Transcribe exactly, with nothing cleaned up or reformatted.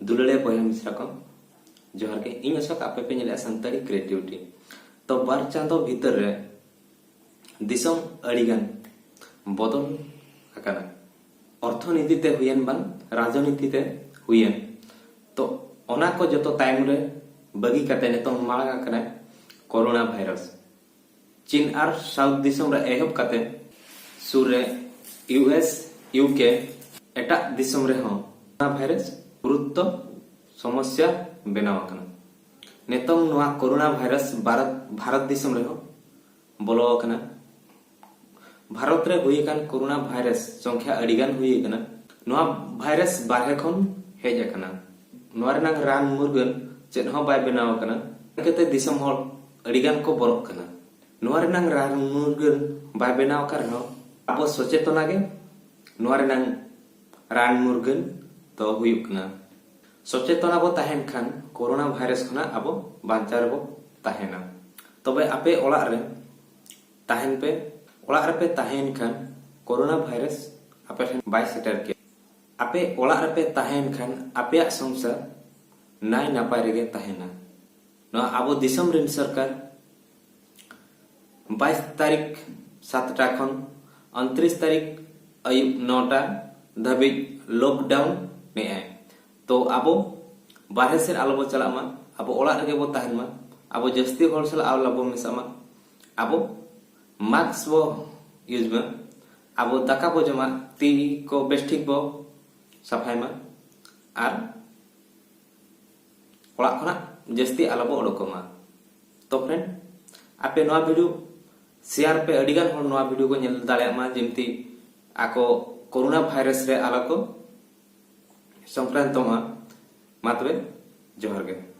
ᱫᱩᱞᱟᱹᱲᱤᱭᱟᱹ ᱵᱚᱭᱦᱟ ᱢᱤᱥᱨᱟ ᱠᱚ, ᱡᱚᱦᱟᱨ ᱜᱮ᱾ ᱤᱧ ᱟᱥᱚᱠ ᱟᱯᱮ ᱯᱮ ᱧᱮᱞᱮᱫᱼᱟ ᱥᱟᱱᱛᱟᱲᱤ ᱠᱨᱤᱭᱮᱴᱤᱵᱷᱤᱴᱤ᱾ ᱛᱚ ᱵᱟᱨ ᱪᱟᱸᱫᱚ ᱵᱷᱤᱛᱟᱹᱨ ᱨᱮ ᱫᱤᱥᱚᱢ ᱟᱹᱰᱤᱜᱟᱱ ᱵᱚᱫᱚᱞ ᱟᱠᱟᱱᱟ᱾ ᱚᱨᱛᱷᱚᱱᱤᱛᱤ ᱛᱮ ᱦᱩᱭᱮᱱ ᱵᱟᱝ ᱨᱟᱡᱽᱱᱤᱛᱤ ᱛᱮ ᱦᱩᱭᱮᱱ, ᱛᱚ ᱚᱱᱟ ᱠᱚ ᱡᱚᱛᱚ ᱛᱟᱭᱚᱢ ᱨᱮ ᱵᱟᱹᱜᱤ ᱠᱟᱛᱮ ᱱᱤᱛᱚᱝ ᱢᱟᱲᱟᱝ ᱟᱠᱟᱱᱟ ᱠᱳᱨᱳᱱᱟ ᱵᱷᱟᱭᱨᱟᱥ᱾ ᱪᱤᱱ ᱟᱨ ᱥᱟᱣᱩᱛᱷ ᱫᱤᱥᱚᱢ ᱨᱮ ᱮᱦᱚᱵ ᱠᱟᱛᱮ ᱥᱩᱨ ᱨᱮ ᱤᱭᱩ ᱮᱥ, ᱤᱭᱩ ᱠᱮ, ᱮᱴᱟᱜ ᱫᱤᱥᱚᱢ ᱨᱮᱦᱚᱸ ᱠᱳᱨᱳᱱᱟ ᱵᱷᱟᱭᱨᱟᱥ ᱜᱩᱨᱩᱛᱛᱚ ᱥᱚᱢᱚᱥᱥᱟ ᱵᱮᱱᱟᱣ ᱟᱠᱟᱱᱟ᱾ ᱱᱤᱛᱚᱝ ᱱᱚᱣᱟ ᱠᱳᱨᱳᱱᱟ ᱵᱷᱟᱭᱨᱟᱥ ᱵᱷᱟᱨᱚᱛ, ᱵᱷᱟᱨᱚᱛ ᱫᱤᱥᱚᱢ ᱨᱮᱦᱚᱸ ᱵᱚᱞᱚ ᱟᱠᱟᱱᱟ᱾ ᱵᱷᱟᱨᱚᱛ ᱨᱮ ᱦᱩᱭ ᱟᱠᱟᱱ ᱠᱳᱨᱳᱱᱟ ᱵᱷᱟᱭᱨᱟᱥ ᱥᱚᱝᱠᱷᱭᱟ ᱟᱹᱰᱤᱜᱟᱱ ᱦᱩᱭ ᱟᱠᱟᱱᱟ᱾ ᱱᱚᱣᱟ ᱵᱷᱟᱭᱨᱟᱥ ᱵᱟᱨᱦᱮ ᱠᱷᱚᱱ ᱦᱮᱡ ᱟᱠᱟᱱᱟ᱾ ᱱᱚᱣᱟ ᱨᱮᱱᱟᱜ ᱨᱟᱱ ᱢᱩᱨᱜᱟᱹᱱ ᱪᱮᱫ ᱦᱚᱸ ᱵᱟᱭ ᱵᱮᱱᱟᱣ ᱟᱠᱟᱱᱟ᱾ ᱪᱤᱠᱟᱹᱛᱮ ᱫᱤᱥᱚᱢ ᱦᱚᱲ ᱟᱹᱰᱤᱜᱟᱱ ᱠᱚ ᱵᱚᱨᱚᱜ ᱠᱟᱱᱟ? ᱱᱚᱣᱟ ᱨᱮᱱᱟᱜ ᱨᱟᱱ ᱢᱩᱨᱜᱟᱹᱱ ᱵᱟᱭ ᱵᱮᱱᱟᱣ ᱟᱠᱟᱱ ᱨᱮᱦᱚᱸ ᱟᱵᱚ ᱥᱚᱪᱮᱛᱚᱱᱟ ᱜᱮ ᱱᱚᱣᱟ ᱨᱮᱱᱟᱜ ᱨᱟᱱ ᱢᱩᱨᱜᱟᱹᱱ ᱫᱚ ᱦᱩᱭᱩᱜ ᱠᱟᱱᱟ᱾ ᱥᱚᱪᱮᱛᱚᱱᱟ ᱵᱚ ᱛᱟᱦᱮᱱ ᱠᱷᱟᱱ ᱠᱳᱨᱳᱱᱟ ᱵᱷᱟᱭᱨᱟᱥ ᱠᱷᱚᱱᱟᱜ ᱟᱵᱚ ᱵᱟᱧᱪᱟᱣ ᱨᱮᱵᱚ ᱛᱟᱦᱮᱱᱟ᱾ ᱛᱚᱵᱮ ᱟᱯᱮ ᱚᱲᱟᱜ ᱨᱮ ᱛᱟᱦᱮᱱ ᱯᱮ᱾ ᱚᱲᱟᱜ ᱨᱮᱯᱮ ᱛᱟᱦᱮᱸᱭᱮᱱ ᱠᱷᱟᱱ ᱠᱳᱨᱳᱱᱟ ᱵᱷᱟᱭᱨᱟᱥ ᱟᱯᱮ ᱴᱷᱮᱱ ᱵᱟᱭ ᱥᱮᱴᱮᱨ ᱠᱮᱭᱟ᱾ ᱟᱯᱮ ᱚᱲᱟᱜ ᱨᱮᱯᱮ ᱛᱟᱦᱮᱸᱭᱮᱱ ᱠᱷᱟᱱ ᱟᱯᱮᱭᱟᱜ ᱥᱚᱝᱥᱟᱨ ᱱᱟᱭ ᱱᱟᱯᱟᱭ ᱨᱮᱜᱮ ᱛᱟᱦᱮᱱᱟ᱾ ᱱᱚᱣᱟ ᱟᱵᱚ ᱫᱤᱥᱚᱢ ᱨᱮᱱ ᱥᱚᱨᱠᱟᱨ ᱵᱟᱭᱤᱥ ᱛᱟᱹᱨᱤᱠᱷ ᱥᱟᱛᱴᱟ ᱠᱷᱚᱱ ᱩᱱᱛᱨᱤᱥ ᱛᱟᱹᱨᱤᱠᱷ ᱟᱹᱭᱩᱵ ᱱᱚᱴᱟ ᱫᱷᱟᱹᱵᱤᱡ ᱞᱚᱠᱰᱟᱣᱩᱱ ᱮᱫᱟᱭ᱾ ᱛᱚ ᱟᱵᱚ ᱵᱟᱨᱦᱮ ᱥᱮᱫ ᱟᱞᱚ ᱵᱚ ᱪᱟᱞᱟᱜ ᱢᱟ, ᱟᱵᱚ ᱚᱲᱟᱜ ᱨᱮᱜᱮ ᱵᱚ ᱛᱟᱦᱮᱱ ᱢᱟ, ᱟᱵᱚ ᱡᱟᱹᱥᱛᱤ ᱦᱚᱲ ᱥᱟᱞᱟᱜ ᱟᱞᱚ ᱵᱚ ᱢᱮᱥᱟᱜ ᱢᱟ, ᱟᱵᱚ ᱢᱟᱥᱠ ᱵᱚ ᱤᱭᱩᱡᱽ ᱢᱟ, ᱟᱵᱚ ᱫᱟᱠᱟ ᱵᱚ ᱡᱚᱢᱟ, ᱛᱤ ᱠᱚ ᱵᱮᱥ ᱴᱷᱤᱠ ᱵᱚ ᱥᱟᱯᱷᱟᱭ ᱢᱟ, ᱟᱨ ᱚᱲᱟᱜ ᱠᱷᱚᱱᱟᱜ ᱡᱟᱹᱥᱛᱤ ᱟᱞᱚ ᱵᱚ ᱚᱰᱚᱠᱚᱜ ᱢᱟ᱾ ᱛᱚ ᱯᱷᱨᱮᱱᱰ, ᱟᱯᱮ ᱱᱚᱣᱟ ᱵᱷᱤᱰᱤᱭᱳ ᱥᱮᱭᱟᱨ ᱯᱮ, ᱟᱹᱰᱤᱜᱟᱱ ᱦᱚᱲ ᱱᱚᱣᱟ ᱵᱷᱤᱰᱤᱭᱳ ᱠᱚ ᱧᱮᱞ ᱫᱟᱲᱮᱭᱟᱜ ᱢᱟ, ᱡᱮᱢᱛᱤ ᱟᱠᱚ ᱠᱳᱨᱳᱱᱟ ᱵᱷᱟᱭᱨᱟᱥ ᱨᱮ ᱟᱞᱚ ᱠᱚ ᱥᱚᱝᱠᱨᱟᱱᱛᱚᱜ ᱢᱟ᱾ ᱢᱟ ᱛᱚᱵᱮ, ᱡᱚᱦᱟᱨ ᱜᱮ᱾